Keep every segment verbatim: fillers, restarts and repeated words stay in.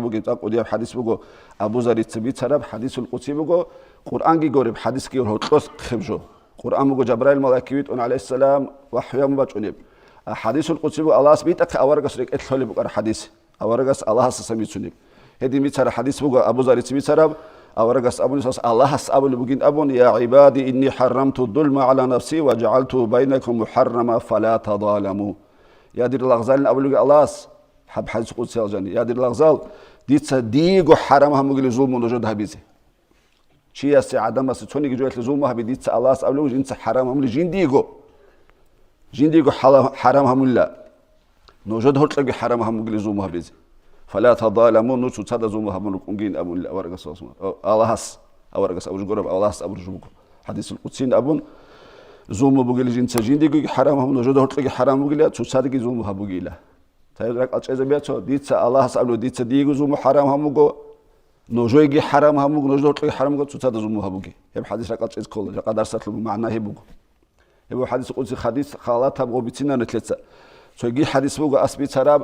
бугеб цӀакъ кӀудияб хадис буго, Абу Зарица бицараб хадисул къудси буго, Къуръанги гореб, хадисги гьоркьос хъеб жо. Къуръан буго Жабраил малаик витӀун, гӀалайгьиссалам, вахӀю гьабун бачӀунеб. А хадисул къудси буго, Аллагьас битӀахъе аварагас рекӀелъ лъолеб букӀараб хадис. Аварагас Аллагьасдасан бицунеб. Гьедин бицараб хадис буго, Абу Зарица бицараб, аварагас абунеб, Аллагьас абулеб бугин абун: «Я гӀибади, инни хӀаррамту ззулма гӀала нафси ва жагӀалту байнакум мухӀаррама, фала тазаламу». Я дир лагъзалин абулеб буго Аллагьас, гьаб хадис къудсиял жани, я дир лагъзал, дица диего хӀарам гьабугилан зулму нужеда гьабизе. Чиясе, гӀадамасе цониги жоялъе зулму гьаби дица Аллагьас абулев, жинца хӀарам гьамули жиндиего. Жиндиего хӀала-, хӀарам гьамулила. Нужеда гьоркьоги хӀарам гьамугили зулму гьабизе. «Фала тазаламу», нуж цоцазда зулму гьабун рукӀунгин абулила аварагас, Аллагьас, аварагас абурж гураб, Аллагьас абурж буго. ХӀадисул къудсин абун, зулму бугили жинца жиндиего хӀарам гьамун, нужеда гьоркьоги хӀарам бугила, цоцаздаги зулму гьабугила. Цайиб ракӀал чӀезабиялъо, дица Аллагьас абулев, дица диего зулму хӀарам гьамуго, нужеги хӀарам гьамуго, нужеда гьоркьоги хӀарам буго, цоцазда зулму гьабуге. Гьеб хадис ракӀал чӀезе ккола, жакъа дарсалъул магӀна гьеб буго. Гьеб хадис къудси хадис халатаб гъо бицина нилъеца. Цоги хадис буго ас бицараб,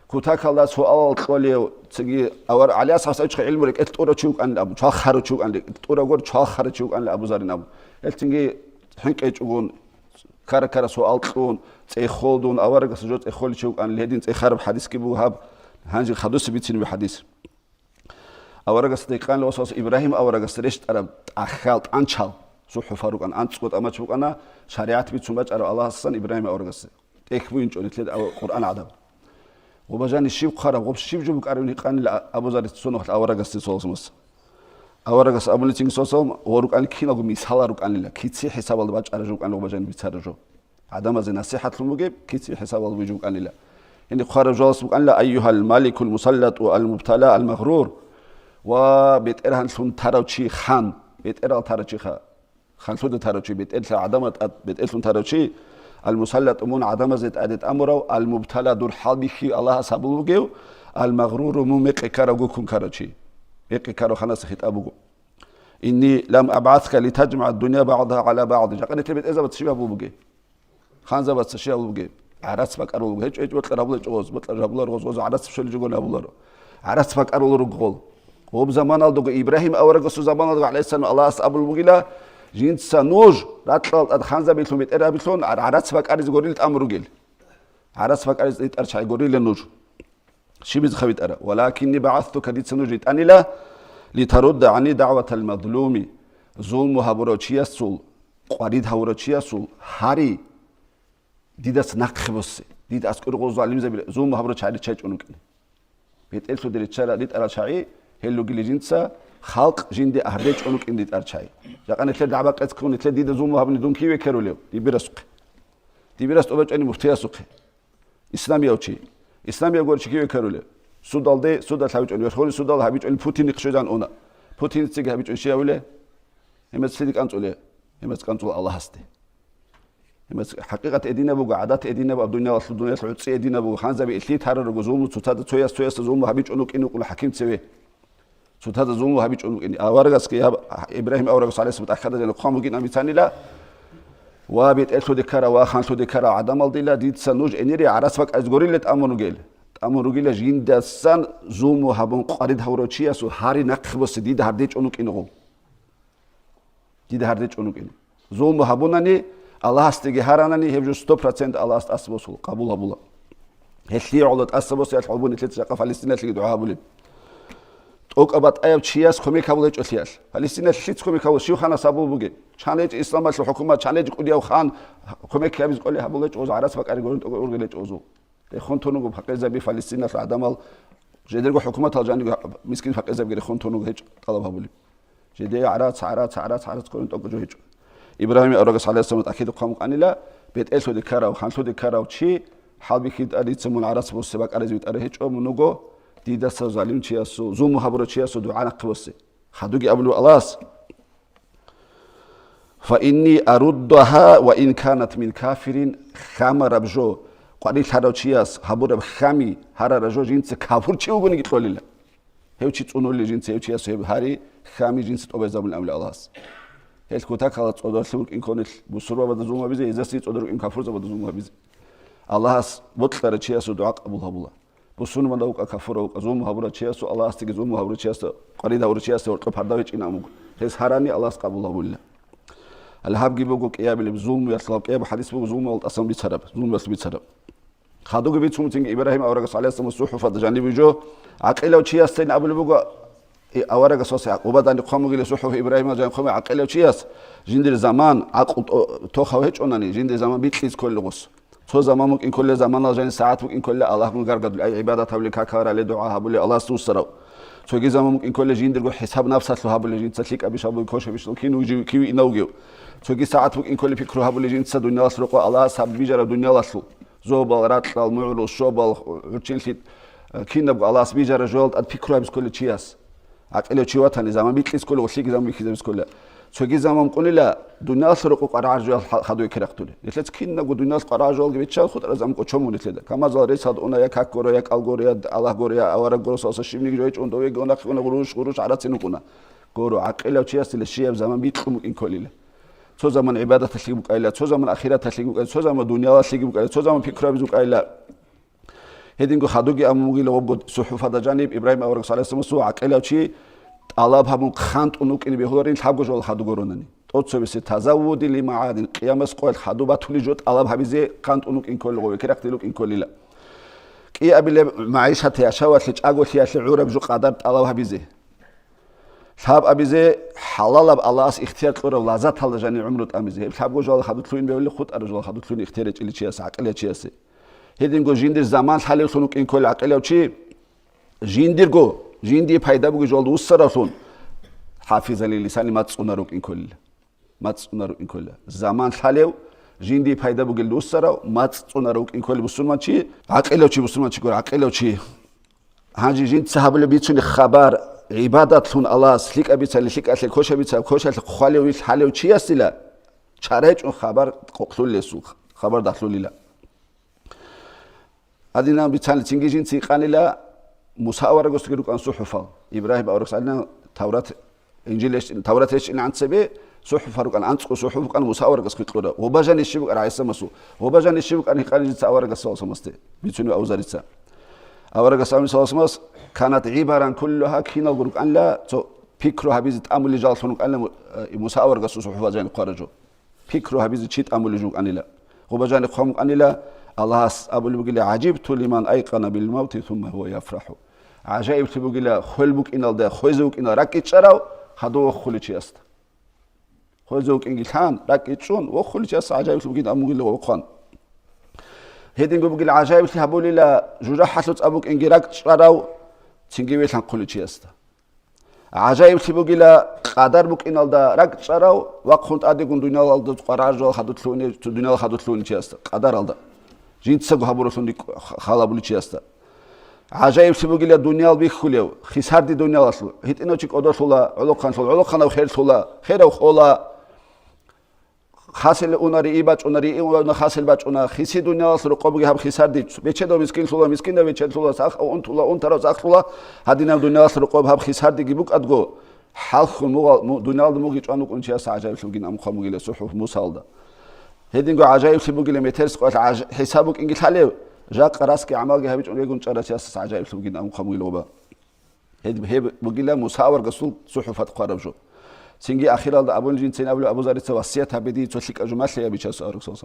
кутакалда суалал кьолев, цоги авар ГӀали асхӀабас абичӀо гӀилму рекӀелъ тӀурав чи вукӀанин абун, чвалхарав чи вукӀанин, рекӀелъ тӀурав гуро, чвалхарав чи вукӀанин Абу Зарин абун. Гьелъинги хӀинкъичӀогун, кара-кара суал кьун, цӀехолдун, аварагас жо цӀехоличи вукӀанил, гьедин цӀехараб хадисги буго гьаб, гьанже хадусе бицинаб хадис. Аварагас декъан васас Ибрагьим аварагас рещтӀараб тӀахьал, тӀанчал, сухӀуфа рукӀан, анцӀго тӀамач букӀана, шаригӀат бицун бачӀараб Аллагьасдасан Ибрагьим аварагас. ТӀехь бугинчӀо нилъеда Къуръан гӀадаб. Гъоба жани щиб хъвараб, гъоб щиб жо букӀарабин гьикъанила Абу Зарис цо нухалъ аварагасде, саллаллагьу гӀалайгьи ва саллам. Аварагас абулин цинги, саллаллагьу гӀалайгьи ва саллам, гъо рукӀанил киналго мисалал рукӀанила, кици хӀисабалда бачӀараб жо букӀанила гъоба жани бицараб жо. ГӀадамазе насихӀатлъун бугеб, кици хӀисабалда бугеб жо букӀанила. Гьениб хъвараб жоялъ букӀанила: «Айюгьал маликул мусаллату ал-мубтала ал-магърур». Ва бетӀергьанлъун тарав чи, хан, бетӀерал тарав чи ха. Ханлъуда тарав чи, бетӀерлъа гӀадамал тӀад бетӀерлъун тарав чи, ал-мусаллат, мун гӀадамазе тӀаде тӀамурав, ал-мубтала, дур хӀалбихьи Аллагьас гьабулев вугев, ал-магъруру, мун мекъи ккарав, гуккун ккарав чи. Мекъи ккарав ханасда хитӀаб буго. «Инни лам абгӀаска литажмагӀа дунья багӀдагьа гӀала багӀд». Жакъа нилъер бетӀерзабаца щиб гьабулеб бугеб? Ханзабаца щиб гьабулеб бугеб? ГӀарац бакӀарулеб бугеб? ГьечӀо, гьечӀо, бокьар гьабуларо гъоз, гъоз гӀарац щолеб жо гьабуларо. ГӀарац бакӀаруларо гъол. Гъоб заманалдаго, Ибрагьим аварагасул заманалдаго, гӀалайгьиссалам, Аллагьас абулеб бугила, жинца нуж ракьалда тӀад ханзабилъун, бетӀергьабилъун гӀарац бакӀаризе гурила тӀамун ругел. ГӀарац бакӀаризе ритӀарал чагӀи гурила нуж. Щибизе хавитӀара? «Валакинни багӀастука», дица нуж ритӀанила, «литарудда гӀанни дагӀватал мазлуми», зулму гьабурав чиясул, къварид гьавурав чиясул гьари дидаса нахъе босе, дида аскӀор гъоз залимзаби, зулму гьабурав чагӀи риччачӀун рукӀине. БетӀерлъуде риччара ритӀарал чагӀи, гьел ругили жинца халкъ жинде гьарде чӀун рукӀин ритӀарал чагӀи. Жакъа нилъер дагӀба-къеццун, нилъер дида зулму гьабуни дун киве ккарулев? Дибирасухъе. Дибирас тӀубачӀани муфтиясухъе. Исламияв чи. Исламияв гуро чи киве ккарулев? Судалде, судалъ гьабичӀони, Верховный судалъ гьабичӀони Путинихъ щвезан уна. Путинцаги гьабичӀони щив гьавилев? Гьемец лъиде кӀанцӀулев? Гьемец кӀанцӀула Аллагьасде. Гьемец хӀакъикъат эдинаб буго, гӀадат эдинаб, аб дуниялалъул, дуниялъул гӀуцӀи эдинаб буго, ханзаби илъи тарарого зулму, цоцазда цояс, цоясда зулму гьабичӀун рукӀин рукӀуна хӀаким цеве. Цоцазда зулму гьабичӀун букӀин. Аварагасги гьаб-, Ибрагьим аварагас гӀалайгьиссалам тӀахьазда жаниб хъван бугин абицанила, ва бетӀерлъуде ккарав, ва ханлъуде ккарав гӀадамал дила, дица нуж гьенире гӀарац бакӀаризе гурила тӀамун ругел. ТӀамун ругила жиндасан зулму гьабун къварид гьавурав чиясул гьари нахъе босе, дида гьарде чӀун вукӀине гъол. Дида гьарде чӀун вукӀин. Зулму гьабунани, Аллагьасдеги гьаранани, гьеб жо сто процент Аллагьас тӀаса босула, къабул гьабула. Гьелъие гӀоло тӀаса босиялъ гьабун нилъеца жакъа Палестиналъеги дугӀа гьабулеб. ТӀокӀаб батӀаяб чияс кумек гьабулечӀолъиялъ. Палестиналъ лъица кумек гьабула, щив ханас гьабул бугеб? Чан гьечӀо исламалъул хӀукумат, чан гьечӀо кӀудияв хан кумек гьабизе кӀолей гьабулечӀо, гъоз гӀарац бакӀари гурин тӀокӀаб ургъелечӀо гъозул. Рехун тун руго пакъирзаби, Палестиналъул гӀадамал, жедерго хӀукуматал жаниб мискин пакъирзабиги рехун тун руго, гьечӀо тӀалаб гьабулеб. Жеде гӀарац, гӀарац, гӀарац, гӀарац кколин тӀокӀаб жо гьечӀо. Ибрагьим аварагас гӀалайгьиссалам тӀахьида хъван букӀанила, бетӀерлъуде ккарав, ханлъуде ккарав чи, хӀалбихьи тӀарица мун гӀарац босе бакӀаризе витӀарав гьечӀо, мун вуго дидаса залим чиясул, зулму гьабурав чиясул дугӀа нахъе босе. Хадуги абулев Аллагьас. «Фа инни аруддагьа ва ин канат мин кафирин», хьамараб жо, къварилъарав чияс гьабураб хьами гьарараб жо жинца кафурчи вугониги кьолила. Гьев чи цӀунули жинца, гьев чияс гьеб гьари хьами жинца тӀобезабулин абули Аллагьас. Гьел кутакалда цӀодорлъи вукӀин конил бусурбабада зулму гьабизе, гьезаси цӀодор вукӀин кафурзабада зулму гьабизе. Аллагьас бокьарав чиясул дугӀа къабул гьабула. Бусурманав вукӀа, кафурав вукӀа, зулму гьабурав чиясул Аллагьасдаги зулму гьабурав чиясда, къварид гьабурав чиясда гьоркьоб гьардав гьечӀин абун буго. Гьез гьарани Аллагьас къабул гьабулила. Гьале гьабги буго кӀиабилеб зулмуялъул, кӀиаб хадис буго зулмуялъул тӀасан бицараб, зулмуялъул бицараб. Хадуги бицун буцинги Ибрагьим аварагас гӀалайгьиссаламасул сухӀуфада жаниб вижо, гӀакъилав чиясдайин абулеб буго, и аварагас ва гъубадан хъван бугила сухӀуф Ибрагьимал жаниб хъван гӀакъилав чияс, жиндир заман, гӀакъу то-, тохав гьечӀонани, жиндир заман бикьиз кколел гъос. Цо заман букӀин кколел, заманалъ жаниб сагӀат букӀин кколел, Аллагь мун гаргадулев, ай гӀибадат гьабулел, какал ралел, дугӀа гьабулел, Аллагьасда вуссарав. Цоги заман букӀин кколел жиндирго хӀисаб напсалъул гьабулел, жинца лъикӀабищ гьабулел, кошабищ, кин вугев, кив инавгев. Цоги сагӀат букӀин кколел пикру гьабулел жинца дуниялалъ рокъо Аллагьас гьаб бижараб дуниялалъул. Зобал, ракьал, мугӀрул, щобал, гӀурччинлъи, э, кинабго Аллагьас бижараб жоялда тӀад пикру гьабиз кколел чияс. ГӀакъилав чи ватани, заман бикьиз кколел, гъолъиги заман бихьизабиз кколел. Цоги заман кӀунила, дуниялалъул рокъо къварагӀар жоял ха-, хадуй керахъулел. Нилъец кинабго дуниялалъ къварагӀар жоялги биччал хутӀараб заман кӀочон мун нилъеда. Камазал рес гьадуна, я как гуро, я кӀал гуро, я Аллагь гуро, я авараг гуро, салса щибниги жойчӀун довеги унахъе уна, гъурущ, гъурущ гӀарацин вукӀуна. Гуро, гӀакъилав чиясила щияб заман бикьун букӀин кколила. Цо заман гӀибадаталъе букӀайила, цо заман ахираталъе букӀайила, цо заман дуниялалъеги букӀайила, цо заман пикру гьабиз букӀайила. Гьединго хадуги абун бугила гъобго сухӀуфада жаниб Ибрагьим аварагас гӀалайгьиссаламасул гӀакъилав чи тӀалаб гьабун хъантӀун вукӀине бегьуларин лъабго жоялъ хадуго ронани. ТӀоцебесеб тазаввуди ли магӀадин, къиямас къоялъ хадуб батулел жо тӀалаб гьабизе хъантӀун вукӀин кколел гъов, керахъдил вукӀин кколила. КӀиабилеб магӀишат яшавалъе, чӀаголъиялъе гӀураб жо къадар тӀалаб гьабизе. Лъаб абизе, хӀалалаб Аллагьас ихтияр кьурав лаззаталда жанир гӀумру тӀамизе. Гьеб лъабго жоялъ хадур лъугьин бегьулел, хутӀараб жоялъ хадур лъугьин ихтияр гьечӀила чиясе, гӀакъилав чиясе. Гьединго жиндир заман лъалевлъун вукӀин кколел гӀакъилав чи, жиндирго, жиндие пайда бугеб жоялда вуссаравлъун, хӀафиза ли лисани, мацӀ цӀунар вукӀин кколел. МацӀ цӀунар вукӀин кколел. Заман лъалев, жиндие пайда бугелда вуссарав, мацӀ цӀунар вукӀин кколел бусурманчи, гӀакъилав чи, бусурманчи гуро, гӀакъилав чи. Гьанже жинца гьабулеб бицунеб хабар, гӀибадатлъун Аллагьас лъикӀаб бицани лъикӀалъе, кошаб бицани кошалъе хъвалев, ил хӀалев чиясила чара гьечӀун хабар къокълъулелъул, хабар дагьлъулила. Гьадинан бицани цинги жинца гьикъанила Муса аварагасдаги рукӀан сухӀуфал. Ибрагьим аварагас гьадинан Таврат, Инжил рещтӀин-, Таврат рещтӀинегӀан цебе сухӀуфал рукӀан, анцӀго сухӀуф букӀана Муса аварагас хикъулра. Гъоба жаниб щиб букӀана гӀалайгьиссаламасул? Гъоба жаниб щиб букӀана гьикъана жинца аварагасдаса, бицунев Абу Зарица. Аварагас абуни саллаллагьу гӀалайгьи ва салламас, «Канат гӀибаран куллугьа», киналго рукӀанила, цо пикру гьабизе тӀамулел жаллъун рукӀанила Му-, э, Муса аварагасул сухӀуфа жаниб хъвараб жо. Пикру гьабизе чи тӀамулел жо вукӀанила. Гъоба жаниб хъван вукӀанила, Аллагьас абулеб бугила: «ГӀажибту лиман айкъана бил мавти сумма гьува яфрахӀу». ГӀажаиблъи бугила, хвел букӀиналда, хвезе вукӀинал ракӀ кӀичӀчӀарав, хадув вохулев чиясда. Хвезе вукӀинги лъан, ракӀ кӀичӀчӀун, вохулев чиясда гӀажаиблъи бугин абун бугила вохъан. Гьединго бугила гӀажаиблъи гьабулила, жужахӀалъув цӀа букӀинги ракӀ чӀарав, цинги велъанхъулев чиясда. ГӀажаиблъи бугила, къадар букӀиналда ракӀ чӀарав, вахъун тӀадегун дуниялалда къварагӀаржал хадур лъугьунев, дуниялалда хадур лъугьунев чиясда, къадаралда. Жинцаго гьабуралъун рикӀ-, халабулев чиясда. ГӀажаиблъи бугила дуниял бихьулев, хисарди дуниялалъул, гьитӀинав чи кӀодолъула, гӀолохъанлъул, гӀолохъанав херлъула, херав хола. Хасел уна, рии бачӀуна, рии уна, хасел бачӀуна. Хиси дуниялалъул рокъоб бугеб гьаб хисарди. Бечедав мискинлъула, мискинав бечедлъула, сах унтула, унтарав сахлъула. Гьадинаб дуниялалъул рокъоб гьаб хисардиги букӀадго, хӀалхьун мугъал-, му-, дуниялда мугъ ичӀван вукӀун чияс гӀажаиблъи бугин абун хъван бугила сухӀуф Мусалда. Гьединго гӀажаиблъи бугила метерс къвалъ гӀаж-, хӀисаб букӀинги лъалев, жакъа расги гӀамалги гьабичӀун регун чӀарав чиясас гӀажаиблъи бугин абун хъван бугила оба. Гьеб, гьеб бугила Муса аварагасул сухӀуфат хъвараб жо. Цинги ахиралда абун жинцин абулеб Абу Зарица васият гьабе дие цо лъикӀаб жо малъе абичасу аварагас.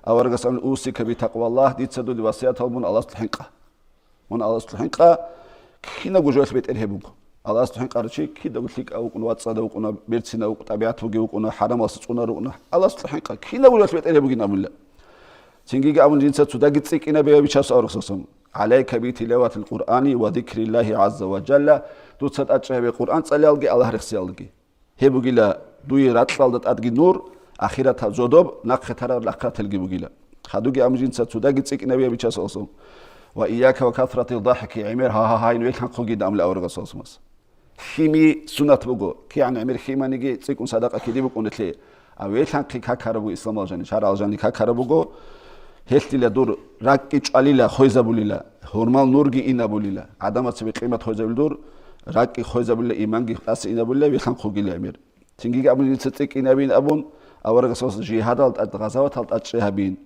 Аварагас абуна: «Усика би такъваллагь», дица дуда васият гьабун Аллагьасул хӀинкъа. Мун Аллагьасул хӀинкъа, кинабго жоялъ бетӀер гьеб буго. Аллагьасул хӀинкъарав чи кидаго лъикӀав вукӀуна, вацӀцӀадав вукӀуна, берцинав вукӀуна, тӀабигӀат бугев вукӀуна, хӀарамалса цӀунар вукӀуна. Аллагьасул хӀинкъа, кинабго жоялъ бетӀер гьеб бугин абула. Цинги абун жинца цодаги цӀикӀкӀинабе абичасу аварагас. «ГӀалайка би тилаватил Къуръани ва зикриллагьи гӀазза ва жалла», дуца тӀадчӀей гьабе Къуръан цӀалиялги, Аллагь рехсиялги. Гьеб бугила дуе ракьалда тӀадги нур, ахиратаб зодоб, нахъе тарал ахираталги бугила. Хадуги абун жинца цодаги цӀикӀкӀинабе абичасу аварагас. «Ва ийяка ва касратил дахӀки», гӀемер гьа-гьа-гьайин велъанхъугин абула аварагас. Лъими суннат буго, кигӀан гӀемер лъиманиги цӀикӀкӀун садакъа киде букӀунелъе. А велъанхъи какараб буго исламалъ жаниб, шаргӀалъ жаниб какараб буго. Гьелъила дур ракӀги чӀвалила, хвезабулила, гьурмал нурги инабулила. ГӀадамаца цебе къимат хвезабулел дур, ракӀги хвезабулила, иманги тӀаса инабулила, велъанхъугила гӀемер. Цинги абун жинца цӀикӀкӀинабин абун, аварагас жигьадал тӀад, гъазаватал тӀадчӀей гьабин.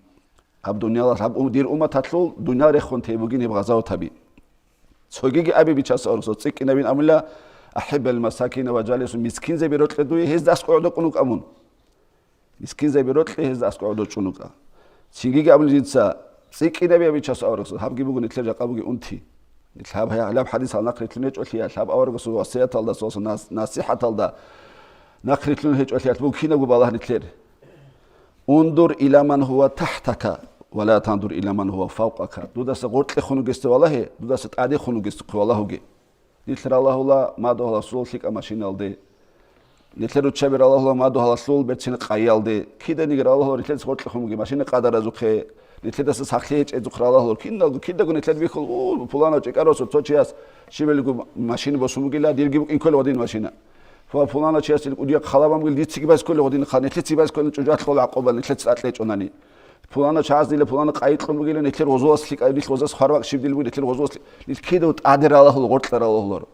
Гьаб дуниялалъ, гьаб у-, дир умматалъул дуниял рехун тей бугин гьеб гъазават гьаби. Цогиги абе, Бичасул аварагас, цӀикӀкӀинабин абула: «Ахиббал масакина ва жалису», мискинзаби рокье дуе, гьезда аскӀов гӀодов чӀун вукӀа мун. Мискинзаби рокье, гьезда аскӀов гӀодов чӀун вукӀа. Цинги абуни жинца: «ЦӀикӀкӀинаби», я Бичасул аварагас, гьабги буго нилъер жакъа бугеб унти. Нилъ гьаб, гьаб хӀадисал нахърилълъун гьечӀолъи, гьаб аварагасул васияталда, цо-, цо нас-, насихӀаталда нахърилълъун гьечӀолъи, гьаб буго кинабго балагь нилъер. «Ундур иля ман гьува тахтака, ва ла тандур иля ман гьува фавкъака». Дудаса гъоркье хун вугесда валагье, дудаса тӀаде хун вугесухъе валагьуге. Нилъ ралагьула мадугьаласул лъикӀаб машиналде. Нилъер руччаби ралагьула мадугьаласул берцин къайялде. Киданиги ралагьула нилъеца гъоркье хун бугеб машина къадаразухъе. Нилъедаса сахлъи гьечӀезухъ ралагьула. Киналго, кидаго нилъер бихьула: «У, пуланав чӀикӀарасул цо чияс щибелго машина босун бугила, дирги букӀин ккола гьадин машина. Ва пуланав чияс ил кӀудияб хъалаб бугила, дициги базе ккола гьадин хъа, нилъециги базе ккола чӀужалъ хъола гӀакъуба, нилъеца тӀад кьечӀонани». Пуланав чагӀаз дила пуланав къай кьун бугила, нилъер гъозулас лъикӀаб, нилъ гъозулас хварбакӀ щиб дил бугила, нилъер гъозулас лъи-, нилъ кидаго тӀаде ралагьула, гъоркье ралагьуларо.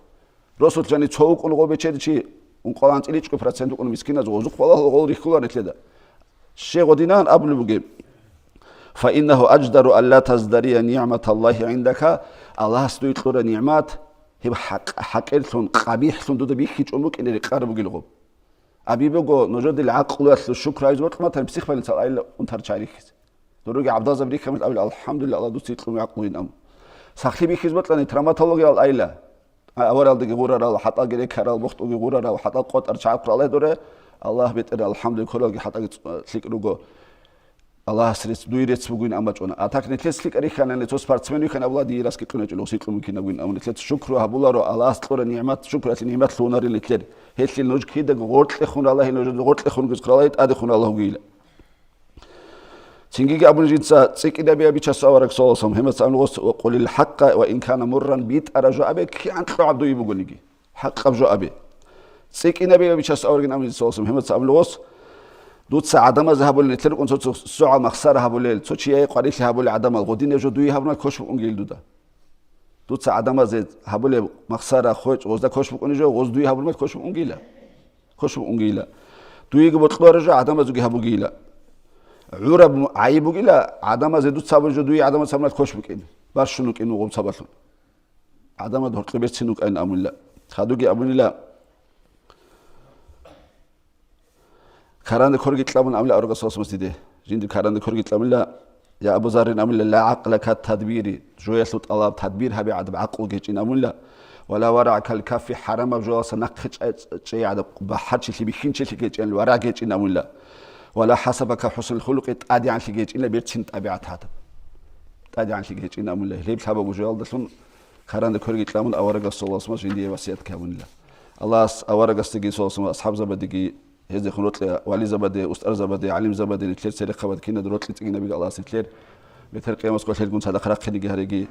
Росулъани цо вукӀун гъо бечеди чи, ункъоялда анцӀила чӀухӀи процент вукӀун мискиназ гъозухъ валагьула, гъол рихьулар нилъеда. Щай гъодинан абулеб бугеб: «Фаиннагьу аждару алла таздария нигӀматаллагьи гӀиндака», Аллагьас дуе кьура нигӀмат, гьеб хӀакъ-, хӀакъирлъун, къабихӀлъун дуда бихьичӀун букӀине рекъараб бугел гъоб. Аби буго, нужеда дил гӀакълуялъул шукру гьабизе бокьун батани, психбольницал айила унтарчагӀи рихьизе. Дуруги гӀабдалзаби рихьамил абил: «АлхӀамдулилла, Аллагь, дуца гьикъун гӀакълу ин», – абун. Сахлъи бихьизе бокьани, травматологиял айила. А, аваралдаги гъурарал, хӀатӀалги рекарал, бухтӀуги гъурарал, хӀатӀал къотӀар чагӀахъурал Аллагь дуре. Аллагь, бетӀер, алхӀамдулилла, кколалги хӀатӀаги цӀ-, лъикӀ руго. Аллагьас рецц, дуе рецц бугин амма чӀуна. А так нилъеца лъикӀа рихьанани, цо спортсмен вихьана абула, дие раскидун гьечӀо, гьикъун букинабгин. Амма нилъеца шукру гьабуларо, Аллагьас кьура нигӀмат, шукру гьалъи нигӀмат лъугьунарин нилъер. Гьелъил нуж кидаго гъоркье хун ралагьи, нужеда гъоркье хун гуз хъуралай, тӀаде хун ралагьугейила. Цингиги абун жинца цӀикӀкӀинаби абичасул авараг саллаллаху алейхи ва саллям, гьемаца амлугъос: «Ва къулил хӀакъа ва ин кана мурран», битӀараб жо абе, кигӀан кьогӀаб дуе бугониги. ХӀакъаб жо абе. ЦӀикӀкӀинаби абичасул аварагин амлугъос саллаллаху алейхи ва саллям, гьемаца амлугъос: «Дуца гӀадамазе гьабулел, нилъер рукӀун цо-, цо-, цогӀал махсара гьабулел, цо чияе къварилъи гьабулел гӀадамал, гъодинаб жо дуе гьабурмал ккош букӀунгейил дуда». Дуца гӀадамазе гьабулеб махсара, хвечӀ, гъозда ккош букӀунеб жо, гъоз дуе гьабурмал ккош букӀунгейила. Ккош букӀунгейила. Дуеги бокьулареб жо гӀадамазеги гьабугейила. ГӀураб гӀайиб бугила, гӀадамазе дуца гьабулеб жо дуе гӀадамазе гьабурмал ккош букӀин. Барщун вукӀин вугъуб цабалъун. ГӀадамаз гьоркье берцин вукӀайин абунила. Хадуги абунила. Каранда корги кьабун амила аварагас васмас диде. Жинди каранда корги кьабунила, я Абу Заррин амила: «Ла гӀакъла ка тадбири», жоялъул тӀалаб тадбир гьабе гӀадаб гӀакълу гьечӀин амунила, «ва ла варагӀа кал каффи», хӀарамаб жоялъа нахъе чӀа-, чӀей гӀадаб бахӀарчилъи бихьинчилъи гьечӀин, варагӀ гьечӀин амунила, «ва ла хӀасаба ка хӀуснил хулукъи», тӀадегӀанлъи гьечӀила берцин тӀабигӀат гьадаб. ТӀадегӀанлъи гьечӀин амунила. Гьеб лъабабго жоялдалъун каранда корги кьабун аварагас саллаллаху алейхи ва саллям жиндие васият гьабунила. Аллагьас аварагасдаги саллаллаху алейхи ва саллям асхӀабзабадеги, гьезехун рокьи вализабаде, устарзабаде, гӀалимзабаде, нилъер церехъабаде кинад рокьи цӀикӀкӀинабиги Аллагьас нилъер бетер къиямас кколъелгун цадахъ рахъинеги гьареги.